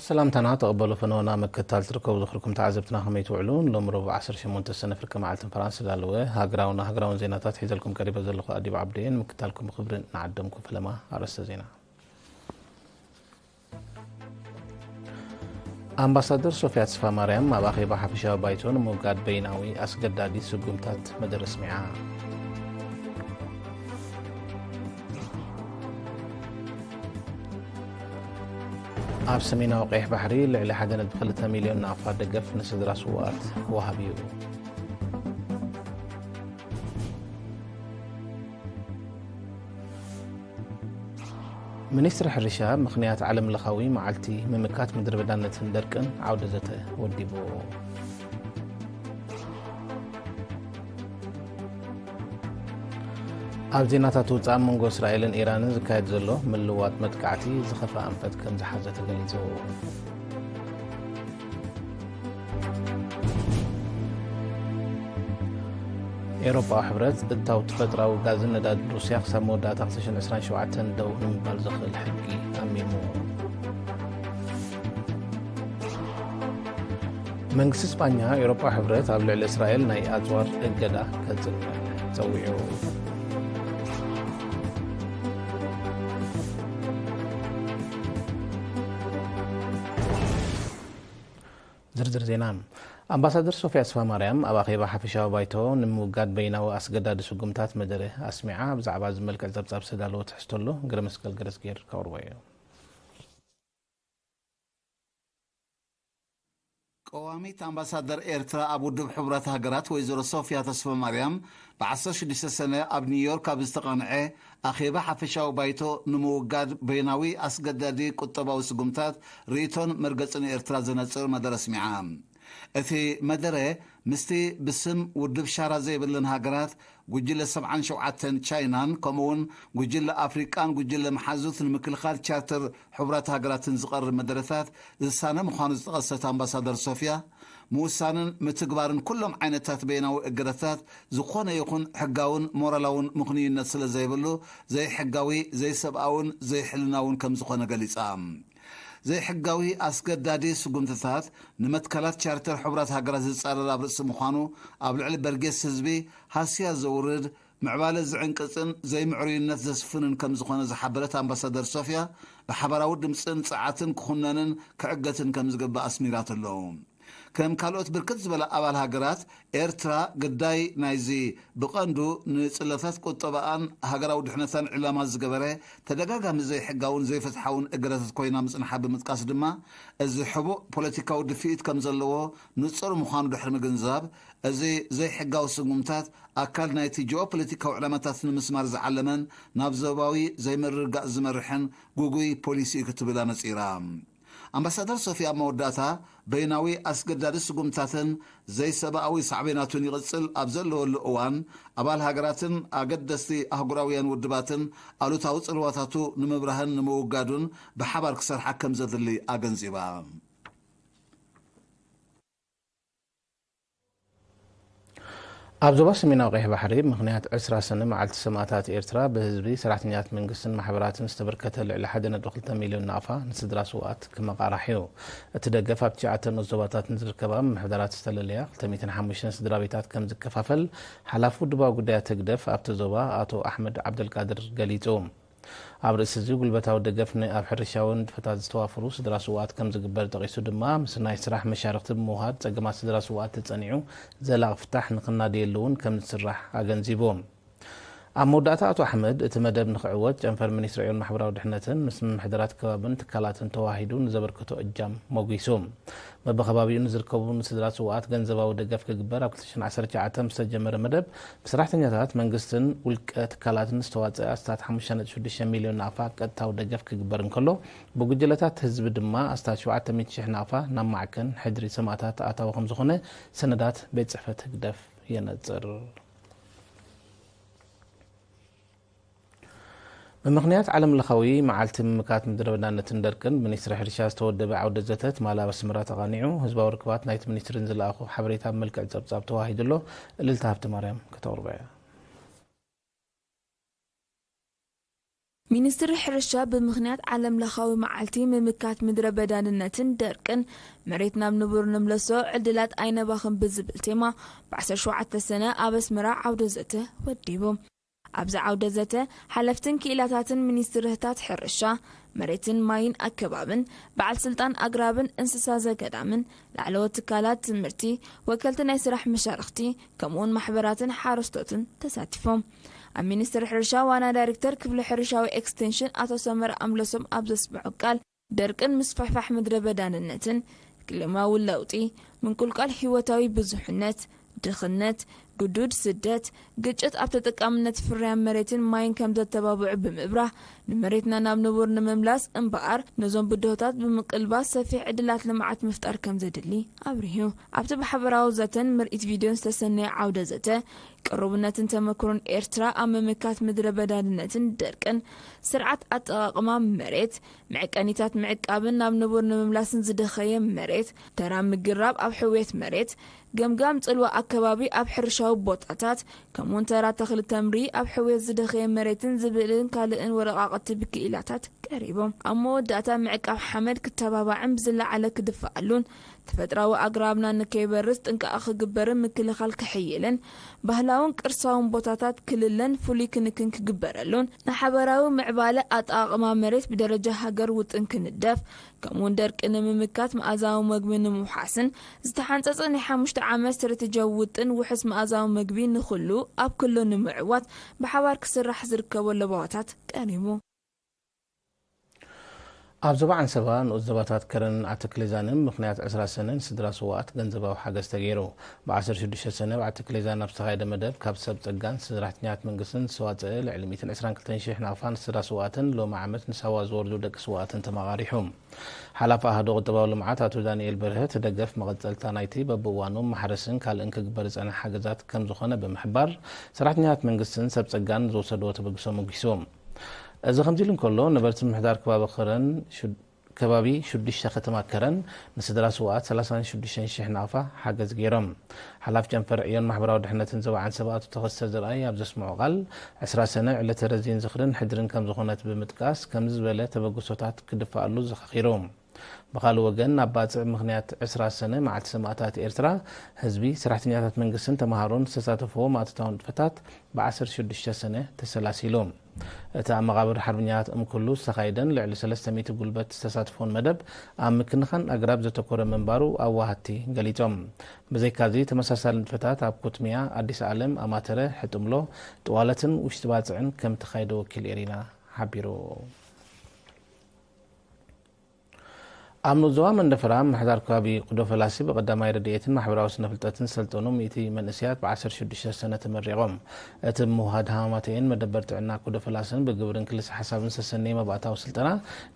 ሰላምታና ተቐበሉ። ፈነወና ምክትታል ትርከቡ ዝኽርኩም ተዓዘብትና ከመይ ትውዕሉ? ሎም ረቡዕ ዓሰርተ ሸሞንተ ሰነ ፍርቂ መዓልትን ፈራንስ ዝዳለወ ሃገራውን ሃገራውን ዜናታት ሒዘልኩም ቀሪበ ዘለኹ ኣዲብ ዓብደየን። ምክትታልኩም ብኽብሪ እናዓደምኩ ፈለማ ኣርእስተ ዜና። ኣምባሳደር ሶፊያ ተስፋ ማርያም ኣብ ኣኼባ ሓፈሻዊ ባይቶ ንምውጋድ በይናዊ ኣስገዳዲ ስጉምታት መደረ ኣስሚዓ። ኣብ ሰሜናዊ ቀይሕ ባሕሪ ልዕሊ ሓደ ነጥቢ ክልተ ሚልዮን ናቕፋ ደገፍ ንስድራ ስውኣት ወሃብ እዩ። ሚኒስትሪ ሕርሻ ምኽንያት ዓለም ለኻዊ መዓልቲ ምምካት ምድረ በዳነትን ደርቅን ዓውደ ዘተ ወዲቡ። ኣብ ዜናታት ውጻእ መንጎ እስራኤልን ኢራንን ዝካየድ ዘሎ ምልዋጥ መጥቃዕቲ ዝኸፍኣ ኣንፈት ከም ዝሓዘ ተገሊጹ። ኤውሮጳዊ ሕብረት እታው ተፈጥራዊ ጋዝን ነዳድን ሩስያ ክሳብ መወዳእታ ክልተ ሽሕን ዕስራን ሸውዓተን ደው ንምባል ዘኽእል ሕጊ ኣሚሙ። መንግስቲ ስጳኛ፣ ኤውሮጳዊ ሕብረት ኣብ ልዕሊ እስራኤል ናይ ኣጽዋር እገዳ ከጽንዕ ጸዊዑ። ዝርዝር ዜና። ኣምባሳደር ሶፊያ ተስፋማርያም ኣብ ኣኼባ ሓፈሻዊ ባይቶ ንምውጋድ በይናዊ ኣስገዳዲ ስጉምታት መደረ ኣስሚዓ። ብዛዕባ እዚ መልክዕ ጸብጻብ ዝተዳለወ ትሕዝቶ ኣሎ፣ ግረ መስቀል ገረዝጌር ከቕርቦ እዩ። ቀዋሚት ኣምባሳደር ኤርትራ ኣብ ውድብ ሕቡራት ሃገራት ወይዘሮ ሶፊያ ተስፋማርያም ብዓሰርተ ሽዱሽተ ሰነ ኣብ ኒውዮርክ ኣብ ዝተቓንዐ ኣኼባ ሓፈሻዊ ባይቶ ንምውጋድ በይናዊ ኣስገዳዲ ቁጠባዊ ስጉምታት ርእይቶን መርገጽን ኤርትራ ዘነጽር መደረ ኣስሚዓ። እቲ መደረ ምስቲ ብስም ውድብ ሻራ ዘይብለን ሃገራት፣ ጉጅለ ሰብዓን ሸውዓተን ቻይናን ከምኡውን ጉጅለ ኣፍሪቃን ጉጅለ መሓዙት ንምክልኻል ቻርተር ሕቡራት ሃገራትን ዝቐርብ መደረታት ዝሳነ ምዃኑ ዝጠቐሰት ኣምባሳደር ሶፊያ፣ ምውሳንን ምትግባርን ኩሎም ዓይነታት በይናዊ እገዳታት ዝኾነ ይኹን ሕጋውን ሞራላውን ምኽንዩነት ስለ ዘይብሉ፣ ዘይሕጋዊ፣ ዘይሰብኣውን ዘይሕልናውን ከም ዝኾነ ገሊጻ። ዘይሕጋዊ ኣስገዳዲ ስጉምትታት ንመትከላት ቻርተር ሕቡራት ሃገራት ዝጻረር ኣብ ርእሲ ምዃኑ፣ ኣብ ልዕሊ በርጌስ ህዝቢ ሃስያ ዘውርድ፣ ምዕባለ ዝዕንቅጽን ዘይምዕሩይነት ዘስፍንን ከም ዝኾነ ዝሓበረት ኣምባሳደር ሶፊያ፣ ብሓባራዊ ድምጽን ጸዓትን ክኹነንን ክዕገትን ከም ዝግባእ ኣስሚራትሎ። ከም ካልኦት ብርክት ዝበላ ኣባል ሃገራት፣ ኤርትራ ግዳይ ናይዚ ብቐንዱ ንጽለታት ቁጠባኣን ሃገራዊ ድሕነታን ዕላማ ዝገበረ ተደጋጋሚ ዘይሕጋውን ዘይፍትሓውን እገዳታት ኮይና ምጽንሓ ብምጥቃስ ድማ፣ እዚ ሕቡእ ፖለቲካዊ ድፍኢት ከም ዘለዎ ንጹር ምዃኑ ድሕሪ ምግንዛብ፣ እዚ ዘይሕጋዊ ስጉምታት ኣካል ናይቲ ጂኦፖለቲካዊ ዕላማታት ንምስማር ዝዓለመን ናብ ዞባዊ ዘይምርግጋእ ዝመርሕን ግጉይ ፖሊሲ እዩ ክትብል ኣነጺራ። ኣምባሳደር ሶፊያ ኣብ መወዳእታ፣ በይናዊ ኣስገዳዲ ስጉምታትን ዘይሰብኣዊ ሳዕቤናቱን ይቕጽል ኣብ ዘለወሉ እዋን፣ ኣባል ሃገራትን ኣገደስቲ ኣህጉራውያን ውድባትን ኣሉታዊ ጽልዋታቱ ንምብራህን ንምውጋዱን ብሓባር ክሰርሓ ከም ዘድሊ ኣገንዚባ። ኣብ ዞባ ሰሜናዊ ቀይሕ ባሕሪ ምኽንያት ዕስራ ሰነ መዓልቲ ሰማእታት ኤርትራ ብህዝቢ፣ ሰራሕተኛታት መንግስትን ማሕበራትን ዝተበርከተ ልዕሊ ሓደ ነጥቢ ክልተ ሚልዮን ናቕፋ ንስድራ ስውኣት ክመቓራሕ እዩ። እቲ ደገፍ ኣብ ትሽዓተ ንኡስ ዞባታት ንዝርከባ ምምሕዳራት ዝተለለያ ክልተ ሚእትን ሓሙሽተን ስድራ ቤታት ከም ዝከፋፈል ሓላፊ ውድባዊ ጉዳያት ህግደፍ ኣብቲ ዞባ ኣቶ ኣሕመድ ዓብደልቃድር ገሊጹ። ኣብ ርእሲ እዚ ጉልበታዊ ደገፍ ን-፣ ኣብ ሕርሻዊ ንጥፈታት ዝተዋፈሩ ስድራ ስውኣት ከም ዝግበር ጠቒሱ ድማ፣ ምስ ናይ ስራሕ መሻርኽቲ ብምውሃድ ጸገማት ስድራ ስውኣት ተጸኒዑ ዘላቒ ፍታሕ ንኽናደየሉ እውን ከም ዝስራሕ ኣገንዚቡ። ኣብ መወዳእታ ኣቶ ኣሕመድ፣ እቲ መደብ ንኽዕወት ጨንፈር ሚኒስትሪ ዕዮን ማሕበራዊ ድሕነትን ምስ ምምሕዳራት ከባብን ትካላትን ተዋሂዱ ንዘበርከቶ እጃም ሞጒሱ። በብኸባቢኡ ንዝርከቡ ንስድራ ስውኣት ገንዘባዊ ደገፍ ክግበር ኣብ ክልተ ሽሕን ዓሰርተ ትሽዓተን ዝተጀመረ መደብ፣ ብሰራሕተኛታት መንግስትን ውልቀ ትካላትን ዝተዋፀአ ኣስታት ሓሙሽተ ነጥቢ ሽዱሽተ ሚልዮን ናቕፋ ቀጥታዊ ደገፍ ክግበር እንከሎ፣ ብጉጅለታት ህዝቢ ድማ ኣስታት ሸውዓተ ሚእቲ ሽሕ ናቕፋ ናብ ማዕከን ሕድሪ ሰማእታት ኣታዊ ከምዝኾነ ሰነዳት ቤት ጽሕፈት ህግደፍ የነጽር። ብምኽንያት ዓለም ለኻዊ መዓልቲ ምምካት ምድረ በዳነትን ደርቅን፣ ብሚኒስትሪ ሕርሻ ዝተወደበ ዓውደ ዘተ ትማሊ ኣብ ኣስመራ ተቓኒዑ። ህዝባዊ ርክባት ናይቲ ሚኒስትሪ ንዝለኣኾ ሓበሬታ ብመልክዕ ጸብጻብ ተዋሂዱ ኣሎ። እልልታ ሃብተማርያም ከተቕርቦ እያ። ሚኒስትሪ ሕርሻ ብምኽንያት ዓለም ለኻዊ መዓልቲ ምምካት ምድረ በዳንነትን ደርቅን መሬት ናብ ንቡር ንምለሶ ዕድላት ኣይነባኽን ብዝብል ቴማ ብ17 ሰነ ኣብ ኣስመራ ዓውደ ዘተ ወዲቡ። ኣብዚ ዓውደ ዘተ ሓለፍትን ክኢላታትን ሚኒስትርህታት ሕርሻ፣ መሬትን ማይን ኣከባብን፣ በዓል ስልጣን ኣግራብን እንስሳ ዘገዳምን፣ ላዕለዎት ትካላት ትምህርቲ፣ ወከልቲ ናይ ስራሕ መሻርኽቲ፣ ከምኡውን ማሕበራትን ሓረስቶትን ተሳቲፎም። ኣብ ሚኒስትሪ ሕርሻ ዋና ዳይሬክተር ክፍሊ ሕርሻዊ ኤክስቴንሽን ኣቶ ሰመረ ኣምለሶም ኣብ ዘስምዖ ቃል፣ ደርቅን ምስፍሕፋሕ ምድረ በዳንነትን፣ ክሊማዊ ለውጢ፣ ምንቁልቋል ህይወታዊ ብዙሕነት፣ ድኽነት፣ ግዱድ ስደት፣ ግጭት ኣብ ተጠቃምነት ፍርያም መሬትን ማይን ከም ዘተባብዑ ብምብራህ፣ ንመሬትና ናብ ንቡር ንምምላስ እምበኣር፣ ነዞም ብድሆታት ብምቅልባስ ሰፊሕ ዕድላት ልምዓት ምፍጣር ከም ዘድሊ ኣብሪሁ። ኣብቲ ብሓበራዊ ዘተን ምርኢት ቪድዮን ዝተሰነየ ዓውደ ዘተ፣ ቅሩብነትን ተመክሮን ኤርትራ ኣብ ምምካት ምድረ በዳንነትን ደርቅን፣ ስርዓት ኣጠቓቕማ መሬት፣ መዕቀኒታት ምዕቃብን ናብ ንቡር ንምምላስን ዝደኸየ መሬት፣ ተራ ምግራብ ኣብ ሕውየት መሬት፣ ገምጋም ጽልዋ ኣከባቢ ኣብ ሕርሻዊ ቦታታት፣ ከምኡውን ተራ ተኽሊ ተምሪ ኣብ ሕውየት ዝደኸየ መሬትን ዝብልን ካልእን ወረቓቕቲ ብክኢላታት ቀሪቦም። ኣብ መወዳእታ ምዕቃብ ሓመድ ክተባባዕን ብዝለዓለ ክድፍኣሉን፣ ተፈጥራዊ ኣግራብና ንከይበርስ ጥንቃቐ ክግበርን ምክልኻል ክሕይልን፣ ባህላውን ቅርሳውን ቦታታት ክልለን ፍሉይ ክንክን ክግበረሉን፣ ንሓበራዊ ምዕባለ ኣጠቓቕማ መሬት ብደረጃ ሃገር ውጥን ክንደፍ፣ ከምኡውን ደርቂ ንምምካት መኣዛዊ መግቢ ንምውሓስን ዝተሓንጸጸ ናይ ሓሙሽተ ዓመት ስትራቴጂያዊ ውጥን ውሑስ መኣዛዊ መግቢ ንኹሉ ኣብ ኩሉ ንምዕዋት ብሓባር ክስራሕ ዝርከቦ ለበዋታት ቀሪቡ። ኣብ ዞባ ዓንሰባ ንኡስ ዞባታት ከረንን ዓተክሌዛንን ምኽንያት ዕስራ ሰነ ንስድራ ስውኣት ገንዘባዊ ሓገዝ ተገይሩ። ብ16 ሰነ ኣብ ዓተክሌዛን ኣብ ዝተኻየደ መደብ ካብ ሰብ ጸጋን ሰራሕተኛታት መንግስትን ዝተዋጸአ ልዕሊ 122,000 ናቕፋ ንስድራ ስውኣትን ሎሚ ዓመት ንሳዋ ዝወርዱ ደቂ ስውኣትን ተመቓሪሑ። ሓላፊ ኣሃዱ ቁጠባዊ ልምዓት ኣቶ ዳንኤል በርሀ እቲ ደገፍ መቐጸልታ ናይቲ በብእዋኑ ማሕረስን ካልእን ክግበር ዝጸንሐ ሓገዛት ከም ዝኾነ ብምሕባር ሰራሕተኛታት መንግስትን ሰብ ጸጋን ዝወሰድዎ ተበግሶ ኣሞጊሱ። እዚ ከምዚ ኢሉ እንከሎ ነበርቲ ምምሕዳር ከባቢ ከረን ሹድ- ከባቢ ሽዱሽተ ከተማ ከረን ንስድራ ስውኣት 36,000 ናቕፋ ሓገዝ ገይሮም። ሓላፍ ጨንፈር ዕዮን ማሕበራዊ ድሕነትን ዞባ ዓንሰባ ኣቶ ተኸስተ ዘርኣይ ኣብ ዘስምዖ ቃል ዕስራ ሰነ ዕለተ ረዚን ዝኽርን ሕድርን ከም ዝኾነት ብምጥቃስ ከምዚ ዝበለ ተበግሶታት ክድፋኣሉ ዘኻኺሩ። ብኻልእ ወገን ናብ ባጽዕ ምኽንያት ዕስራ ሰነ መዓልቲ ሰማእታት ኤርትራ ህዝቢ፣ ሰራሕተኛታት መንግስትን ተምሃሮን ዝተሳተፍዎ ማእቶታዊ ንጥፈታት ብ16 ሰነ ተሰላሲሉ። እቲ ኣብ መቓብር ሓርበኛታት እምክሉ ዝተኻየደን ልዕሊ 300 ጉልበት ዝተሳትፎን መደብ ኣብ ምክንኻን ኣግራብ ዘተኮረ ምንባሩ ኣዋሃድቲ ገሊጾም። ብዘይካዚ ተመሳሳሊ ንጥፈታት ኣብ ኩትሚያ፣ ኣዲስ ኣለም፣ ኣማተረ፣ ሕጥምሎ፣ ጥዋለትን ውሽጢ ባጽዕን ከም ተኻየደ ወኪል ኤሪና ሓቢሩ። ኣብ ንኡስ ዞባ መንደፈራ ምምሕዳር ከባቢ ቁዶ ፈላሲ ብቐዳማይ ረድኤትን ማሕበራዊ ስነ ፍልጠትን ዝሰልጠኑ ሚእቲ መንእሰያት ብ16 ሰነ ተመሪቖም። እቲ ብምውሃድ ሃማማተኤን መደበር ጥዕና ኩዶ ፈላስን ብግብርን ክልሰ ሓሳብን ዝተሰነየ መባእታዊ ስልጠና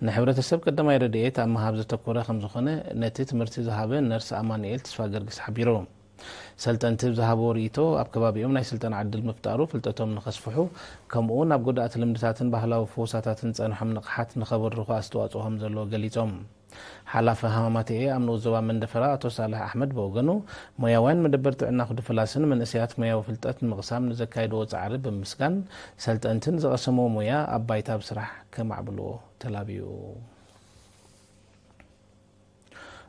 ንሕብረተሰብ ቀዳማይ ረድኤት ኣብ ምሃብ ዘተኮረ ከም ዝኾነ ነቲ ትምህርቲ ዝሃበ ነርስ ኣማኑኤል ተስፋ ገርግስ ሓቢሩ። ሰልጠንቲ ብዝሃብዎ ርእይቶ ኣብ ከባቢኦም ናይ ስልጠና ዕድል ምፍጣሩ ፍልጠቶም ንኸስፍሑ ከምኡ እውን ኣብ ጎዳእቲ ልምድታትን ባህላዊ ፈወሳታትን ዝጸንሖም ንቕሓት ንኸበርኹ ኣስተዋጽኦ ከም ዘለዎ ገሊጾም። ሓላፊ ሃማማተኤ ኣብ ንኡስ ዞባ መንደፈራ ኣቶ ሳልሕ ኣሕመድ ብወገኑ ሞያውያን መደበር ጥዕና ኩዶ ፈላስን መንእሰያት ሞያዊ ፍልጠት ንምቕሳም ንዘካየድዎ ጻዕሪ ብምምስጋን ሰልጠንትን ዝቐሰምዎ ሞያ ኣብ ባይታ ብስራሕ ከማዕብልዎ ተላብዩ።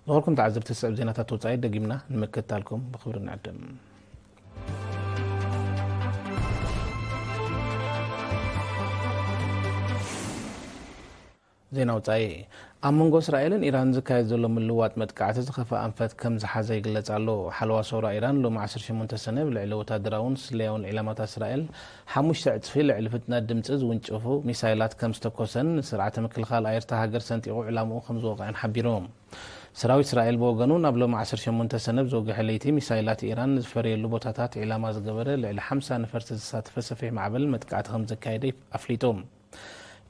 ዝኸበርኩም ተዓዘብቲ ስዕብ ዜናታት ወጻኢ ደጊምና ንምክትታልኩም ብኽብሪ ንዕድም። ዜና ወጻኢ። ኣብ መንጎ እስራኤልን ኢራን ዝካየድ ዘሎ ምልውዋጥ መጥቃዕቲ ዝኸፍኣ ኣንፈት ከም ዝሓዘ ይግለጽ ኣሎ። ሓለዋ ሰውራ ኢራን ሎሚ 18 ሰነ ብልዕሊ ወታደራውን ስለያውን ዒላማታት እስራኤል ሓሙሽተ ዕጽፊ ልዕሊ ፍጥነት ድምጺ ዝውንጨፉ ሚሳይላት ከም ዝተኮሰን ንስርዓተ ምክልኻል ኣየርታ ሃገር ሰንጢቑ ዕላምኡ ከም ዝወቕዐን ሓቢሩ። ሰራዊት እስራኤል ብወገኑ ናብ ሎሚ 18 ሰነ ብዝወግሐ ለይቲ ሚሳይላት ኢራን ዝፈረየሉ ቦታታት ዒላማ ዝገበረ ልዕሊ 50 ነፈርቲ ዘሳተፈ ሰፊሕ ማዕበል መጥቃዕቲ ከም ዘካየደ ኣፍሊጡ።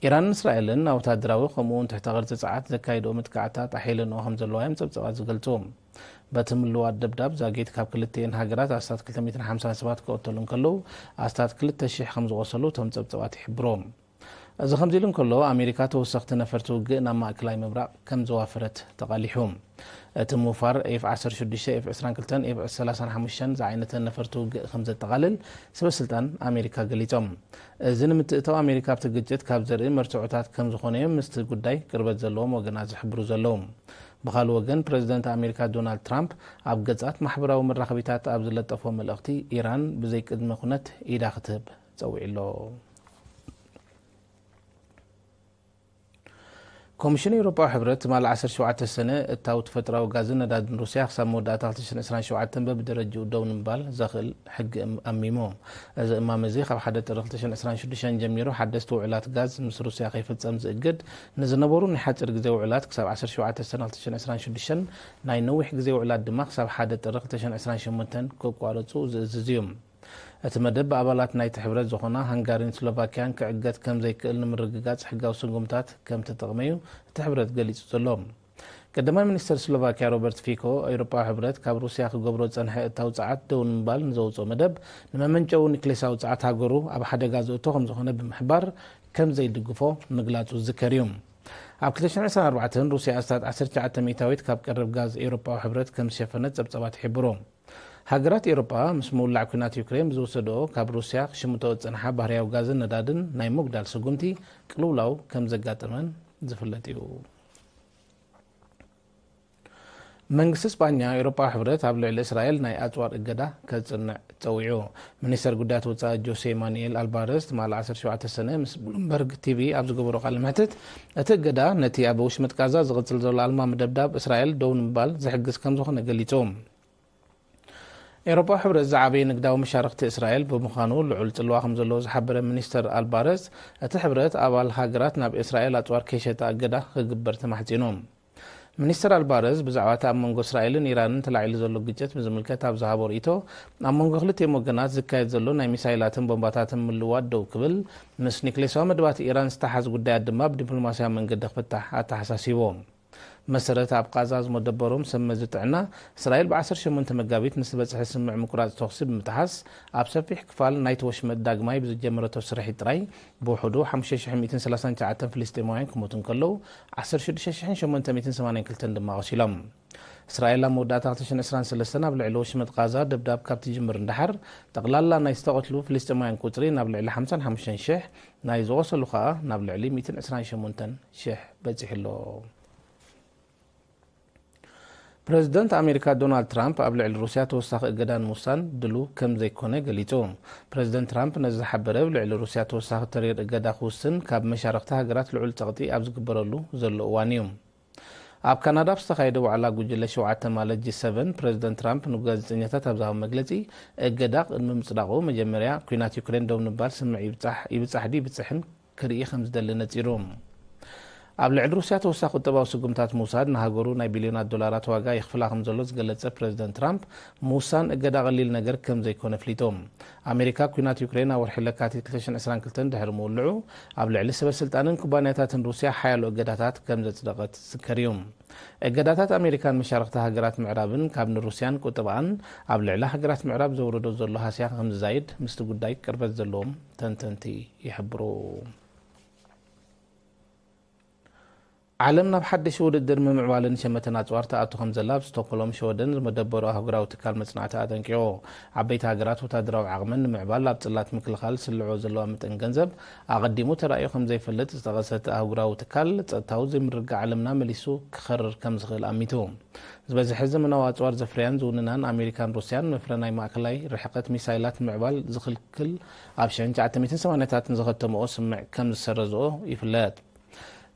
ኢራንን እስራኤልን ኣብ ወታደራዊ ከምኡ እውን ትሕተ ቅርጺ ጸዓት ዘካይድኦ መጥቃዕትታት ኣሕይለንኦ ከም ዘለዋ እዮም ጸብጻባት ዝገልጹ። በቲ ምልዋጥ ደብዳብ ዛጊት ካብ ክልቲኤን ሃገራት ኣስታት 250 ሰባት ክቐተሉ እንከለዉ ኣስታት 2,000 ከም ዝቖሰሉ እቶም ጸብጻባት ይሕብሩ። እዚ ከምዚ ኢሉ እንከሎ፣ ኣሜሪካ ተወሰኽቲ ነፈርቲ ውግእ ናብ ማእከላይ ምብራቕ ከም ዘዋፈረት ተቓሊሑ። እቲ ምውፋር ኤፍ ዓሰርተ ሽዱሽተ፣ ኤፍ ዕስራን ክልተን፣ ኤፍ ሰላሳን ሓሙሽተን ዝዓይነተ ነፈርቲ ውግእ ከም ዘጠቓልል ሰበ ስልጣን ኣሜሪካ ገሊጾም። እዚ ንምትእታው ኣሜሪካ ኣብቲ ግጭት ካብ ዘርኢ መርትዖታት ከም ዝኾነ እዮም ምስቲ ጉዳይ ቅርበት ዘለዎም ወገናት ዝሕብሩ ዘለዉ። ብኻልእ ወገን፣ ፕረዚደንት ኣሜሪካ ዶናልድ ትራምፕ ኣብ ገጻት ማሕበራዊ መራኸቢታት ኣብ ዝለጠፎ መልእኽቲ፣ ኢራን ብዘይ ቅድመ ኩነት ኢዳ ክትህብ ጸዊዑ ኣሎ። ኮሚሽን ኤውሮጳዊ ሕብረት ትማሊ ዓሰርተ ሸውዓተ ሰነ እታው ተፈጥሮኣዊ ጋዝን ነዳድን ሩስያ ክሳብ መወዳእታ ክልተ ሽሕን ዕስራን ሸውዓተን በብደረጅኡ ደው ንምባል ዘኽእል ሕጊ እም-፣ ኣሚሙ። እዚ እማመ እዚ ካብ ሓደ ጥሪ ክልተ ሽሕን ዕስራን ሽዱሽተን ጀሚሩ ሓደስቲ ውዕላት ጋዝ ምስ ሩስያ ከይፍጸም ዝእግድ፣ ንዝነበሩ ናይ ሓጺር ግዜ ውዕላት ክሳብ ዓሰርተ ሸውዓተ ሰነ ክልተ ሽሕን ዕስራን ሽዱሽተን፣ ናይ ነዊሕ ግዜ ውዕላት ድማ ክሳብ ሓደ ጥሪ ክልተ ሽሕን ዕስራን ሸሞንተን ክቋረጹ ዝእዝዝ እዩ። እቲ መደብ ብኣባላት ናይቲ ሕብረት ዝኾና ሃንጋሪን ስሎቫኪያን ክዕገት ከም ዘይክእል ንምርግጋጽ ሕጋዊ ስጉምታት ከም ተጠቕመ እዩ እቲ ሕብረት ገሊጹ ዘሎ። ቀዳማይ ሚኒስተር ስሎቫኪያ ሮበርት ፊኮ፣ ኤውሮጳዊ ሕብረት ካብ ሩስያ ክገብሮ ዝጸንሐ እታው ጸዓት ደው ንምባል ንዘውጽኦ መደብ፣ ንመመንጨዊ ኒክሌሳዊ ጸዓት ሃገሩ ኣብ ሓደጋ ዘእቶ ከም ዝኾነ ብምሕባር ከም ዘይድግፎ ምግላጹ ዝዝከር እዩ። ኣብ ክልተ ሽሕን ዕስራን ኣርባዕተን ሩስያ ኣስታት ዓሰርተ ትሽዓተ ሚእታዊት ካብ ቀረብ ጋዝ ኤውሮጳዊ ሕብረት ከም ዝሸፈነት ጸብጻባት ይሕብሩ። ሃገራት ኤውሮጳ ምስ ምውላዕ ኲናት ዩክሬን ብዝወሰድኦ ካብ ሩስያ ክሽምቶ ዝጸንሓ ባህርያዊ ጋዝን ነዳድን ናይ ምጉዳል ስጉምቲ ቅልውላው ከም ዘጋጠመን ዝፍለጥ እዩ። መንግስቲ ስጳኛ፣ ኤውሮጳዊ ሕብረት ኣብ ልዕሊ እስራኤል ናይ ኣጽዋር እገዳ ከጽንዕ ጸዊዑ። ሚኒስተር ጉዳያት ወጻኢ ጆሴ ማኑኤል ኣልባረዝ ትማሊ ዓሰርተ ሸውዓተ ሰነ ምስ ብሉምበርግ ቲቪ ኣብ ዝገበሮ ቃለ መሕትት፣ እቲ እገዳ ነቲ ኣብ ወሽመጥ ጋዛ ዝቕጽል ዘሎ ኣልማሚ ደብዳብ እስራኤል ደው ንምባል ዝሕግዝ ከም ዝኾነ ገሊጹ። ኤውሮጳዊ ሕብረት ዝዓበየ ንግዳዊ መሻርኽቲ እስራኤል ብምዃኑ ልዑል ጽልዋ ከም ዘለዎ ዝሓበረ ሚኒስተር ኣልባረዝ፣ እቲ ሕብረት ኣባል ሃገራት ናብ እስራኤል ኣጽዋር ከይሸጣ እገዳ ክግበር ተማሕጺኑ። ሚኒስተር ኣልባረዝ ብዛዕባ እቲ ኣብ መንጎ እስራኤልን ኢራንን ተላዒሉ ዘሎ ግጭት ብዝምልከት ኣብ ዝሃቦ ርእይቶ፣ ኣብ መንጎ ክልቲኦም ወገናት ዝካየድ ዘሎ ናይ ሚሳይላትን ቦምባታትን ምልውዋጥ ደው ክብል፣ ምስ ኒክሌሳዊ መደባት ኢራን ዝተሓዝ ጉዳያት ድማ ብዲፕሎማስያዊ መንገዲ ክፍታሕ ኣተሓሳሲቡ። መሰረት ኣብ ቃዛ ዝመደበሮም ሰብ መዚ ጥዕና፣ እስራኤል ብ ዓሰርተ ሸሞንተ መጋቢት ንዝበጽሐ ስምምዕ ምቁራጽ ተኹሲ ብምጥሓስ፣ ኣብ ሰፊሕ ክፋል ናይቲ ወሽመጥ ዳግማይ ብዝጀመረቶ ስርሒት ጥራይ ብውሕዱ ሓሙሽተ ሽሕ ሚእትን ሰላሳን ትሽዓተን ፍልስጤማውያን ክሞቱ እንከለዉ፣ ዓሰርተ ሽዱሽተ ሽሕን ሸሞንተ ሚእትን ሰማንያን ክልተን ድማ ቆሲሎም። እስራኤል ኣብ መወዳእታ ክልተ ሽሕን ዕስራን ሰለስተን ኣብ ልዕሊ ወሽመጥ ቃዛ ደብዳብ ካብ ትጅምር ንደሓር፣ ጠቕላላ ናይ ዝተቐትሉ ፍልስጤማውያን ቁጽሪ ናብ ልዕሊ ሓምሳን ሓሙሽተን ሽሕ፣ ናይ ዝቖሰሉ ከኣ ናብ ልዕሊ ሚእትን ዕስራን ሸሞንተን ሽሕ በጺሑ ኣሎ። ፕረዚደንት ኣሜሪካ ዶናልድ ትራምፕ ኣብ ልዕሊ ሩስያ ተወሳኺ እገዳ ንምውሳን ድሉ ከም ዘይኮነ ገሊጹ። ፕረዚደንት ትራምፕ ነዚ ዝሓበረ፣ ኣብ ልዕሊ ሩስያ ተወሳኺ ተሪር እገዳ ክውስን ካብ መሻርኽቲ ሃገራት ልዑል ጸቕጢ ኣብ ዝግበረሉ ዘሎ እዋን እዩ። ኣብ ካናዳ ኣብ ዝተኻየደ ዋዕላ ጉጅለ ሸውዓተ ማለት ጂ ሰቨን፣ ፕረዚደንት ትራምፕ ንጋዜጠኛታት ኣብ ዝሃቦ መግለጺ፣ እገዳ ቅድሚ ምጽዳቑ መጀመርያ ኲናት ዩክሬን ደው ንምባል ስምምዕ ይብጻሕ፣ ይብጻሕ ድዩ ይብጽሕን ክርኢ ከም ዝደሊ ነጺሩ። ኣብ ልዕሊ ሩስያ ተወሳኺ ቁጠባዊ ስጉምታት ምውሳድ ንሃገሩ ናይ ቢልዮናት ዶላራት ዋጋ የኽፍላ ከም ዘሎ ዝገለጸ ፕረዚደንት ትራምፕ፣ ምውሳን እገዳ ቀሊል ነገር ከም ዘይኮነ ኣፍሊጡ። ኣሜሪካ ኲናት ዩክሬን ኣብ ወርሒ ለካቲት ክልተ ሽሕን ዕስራን ክልተን ድሕሪ ምውልዑ፣ ኣብ ልዕሊ ሰበ ስልጣንን ኩባንያታትን ሩስያ ሓያሎ እገዳታት ከም ዘጽደቐት ዝዝከር እዩ። እገዳታት ኣሜሪካን መሻርኽቲ ሃገራት ምዕራብን ካብ ንሩስያን ቁጠባኣን ኣብ ልዕሊ ሃገራት ምዕራብ ዘውረዶ ዘሎ ሃስያ ከም ዝዛይድ ምስቲ ጉዳይ ቅርበት ዘለዎም ተንተንቲ ይሕብሩ። ዓለም ናብ ሓድሽ ውድድር ምምዕባልን ሸመተን ኣጽዋር ትኣቱ ከም ዘላ ኣብ ስቶክሆልም ሽወደን ዝመደበሩ ኣህጉራዊ ትካል መጽናዕቲ ኣጠንቂቑ። ዓበይቲ ሃገራት ወታደራዊ ዓቕመን ንምዕባል ኣብ ጽላት ምክልኻል ዝስልዕኦ ዘለዋ መጠን ገንዘብ ኣቐዲሙ ተራእዩ ከም ዘይፈልጥ ዝጠቐሰ እቲ ኣህጉራዊ ትካል፣ ጸጥታዊ ዘይምርግጋእ ዓለምና መሊሱ ክኸርር ከም ዝኽእል ኣሚቱ። ዝበዝሐ ዘመናዊ ኣጽዋር ዘፍርያን ዝውንናን ኣሜሪካን ሩስያን፣ መፍረ ናይ ማእከላይ ርሕቀት ሚሳይላት ምዕባል ዝኽልክል ኣብ ሽሕን ትሽዓተ ሚእትን ሰማንያታትን ዝኸተምኦ ስምምዕ ከም ዝሰረዝኦ ይፍለጥ።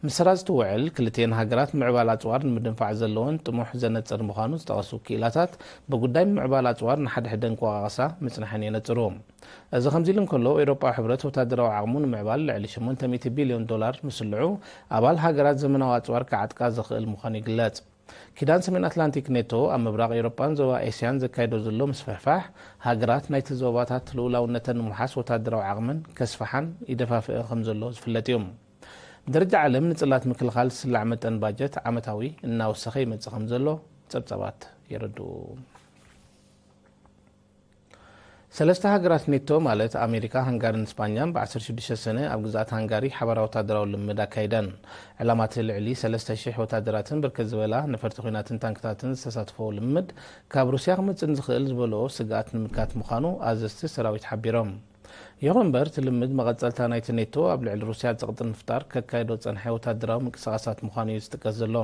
ምስ ሰራዝቲ ውዕል፣ ክልቲኤን ሃገራት ምዕባል ኣጽዋር ንምድንፋዕ ዘለወን ጥሙሕ ዘነጽር ምዃኑ ዝጠቐሱ ክኢላታት፣ ብጉዳይ ምዕባል ኣጽዋር ንሓድሕደን ክወቓቐሳ ምጽንሐን የነጽሩ። እዚ ከምዚ ኢሉ እንከሎ፣ ኤውሮጳዊ ሕብረት ወታደራዊ ዓቕሙ ንምዕባል ልዕሊ ሸሞንተ ሚእቲ ቢልዮን ዶላር ምስልዑ፣ ኣባል ሃገራት ዘመናዊ ኣጽዋር ክዓጥቃ ዘኽእል ምዃኑ ይግለጽ። ኪዳን ሰሜን ኣትላንቲክ ኔቶ ኣብ ምብራቕ ኤውሮጳን ዞባ ኤስያን ዘካይዶ ዘሎ ምስፍሕፋሕ፣ ሃገራት ናይቲ ዞባታት ልኡላውነተን ንምውሓስ ወታደራዊ ዓቕመን ከስፍሓን ይደፋፍእ ከም ዘሎ ዝፍለጥ እዩ። ብደረጃ ዓለም፣ ንጽላት ምክልኻል ዝስላዕ መጠን ባጀት ዓመታዊ እናወሰኸ ይመጽእ ከም ዘሎ ጸብጻባት የረድኡ። ሰለስተ ሃገራት ኔቶ ማለት ኣሜሪካ፣ ሃንጋሪን ስጳኛን ብ ዓሰርተ ሽዱሽተ ሰነ ኣብ ግዝኣት ሃንጋሪ ሓባራዊ ወታደራዊ ልምምድ ኣካይደን። ዕላማ እቲ ልዕሊ ሰለስተ ሽሕ ወታደራትን ብርክት ዝበላ ነፈርቲ ኲናትን ታንክታትን ዝተሳተፈዎ ልምምድ ካብ ሩስያ ክመጽእ ንዝኽእል ዝበልኦ ስግኣት ንምምካት ምዃኑ ኣዘዝቲ ሰራዊት ሓቢሮም። ይኹን እምበር እቲ ልምምድ መቐጸልታ ናይቲ ኔቶ ኣብ ልዕሊ ሩስያ ጸቕጢ ንምፍጣር ከካይዶ ዝጸንሐ ወታደራዊ ምንቅስቓሳት ምዃኑ እዩ ዝጥቀስ ዘሎ።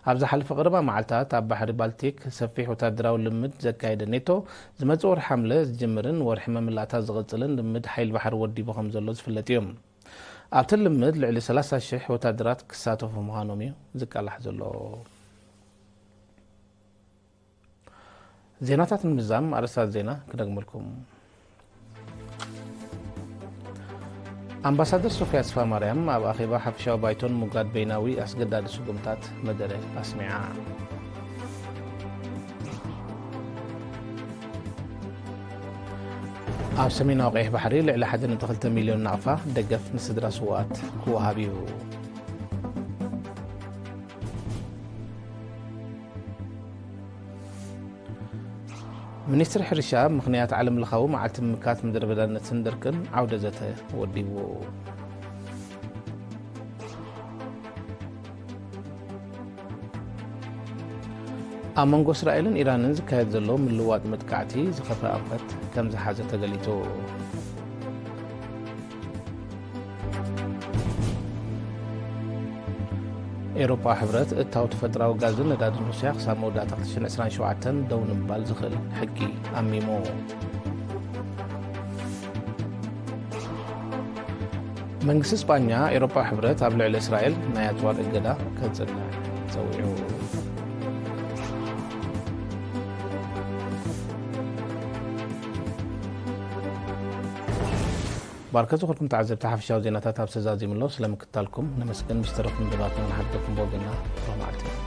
ኣብ ዝሓለፈ ቀረባ መዓልታት ኣብ ባሕሪ ባልቲክ ሰፊሕ ወታደራዊ ልምምድ ዘካየደ ኔቶ፣ ዝመጽእ ወርሒ ሓምለ ዝጅምርን ወርሒ መምላእታ ዝቕጽልን ልምምድ ሓይሊ ባሕሪ ወዲቡ ከም ዘሎ ዝፍለጥ እዩ። ኣብቲ ልምምድ ልዕሊ ሰላሳ ሽሕ ወታደራት ክሳተፉ ምዃኖም እዩ ዝቃላሕ ዘሎ። ዜናታት ንምዛም ኣርእስታት ዜና ክደግመልኩም። ኣምባሳደር ሶፊያ ተስፋማርያም ኣብ ኣኼባ ሓፈሻዊ ባይቶን ምውጋድ በይናዊ ኣስገዳዲ ስጉምታት መደረ ኣስሚዓ። ኣብ ሰሜናዊ ቀይሕ ባሕሪ ልዕሊ ሓደ ነጥቢ ክልተ ሚልዮን ናቕፋ ደገፍ ንስድራ ስውኣት ክወሃብ እዩ። ሚኒስትሪ ሕርሻ ምኽንያት ዓለምለኻዊ መዓልቲ ምምካት ምድረ በዳነትን ድርቅን ዓውደ ዘተ ወዲቡ። ኣብ መንጎ እስራኤልን ኢራንን ዝካየድ ዘሎ ምልዋጥ መጥቃዕቲ ዝኸፍአ ኣንፈት ከም ዝሓዘ ተገሊጹ። ኤውሮጳ ሕብረት እታው ተፈጥራዊ ጋዝን ነዳድን ሩስያ ክሳብ መወዳእታ ክልተ ሽሕን ዕስራን ሸውዓተን ደው ንምባል ዝኽእል ሕጊ ኣሚሙ። መንግስቲ ስጳኛ፣ ኤውሮጳ ሕብረት ኣብ ልዕሊ እስራኤል ናይ ኣጽዋር እገዳ ከጽንዕ ጸዊዑ። ባርከ ዝኾንኩም ተዓዘብቲ ሓፈሻዊ ዜናታት ኣብ ሰዛዚሙ ኣሎ። ስለምክትታልኩም ነመስግን። ምስ ተረፉ መደባትና ንሓድገኩም ብወገንና ሮማዕቲ።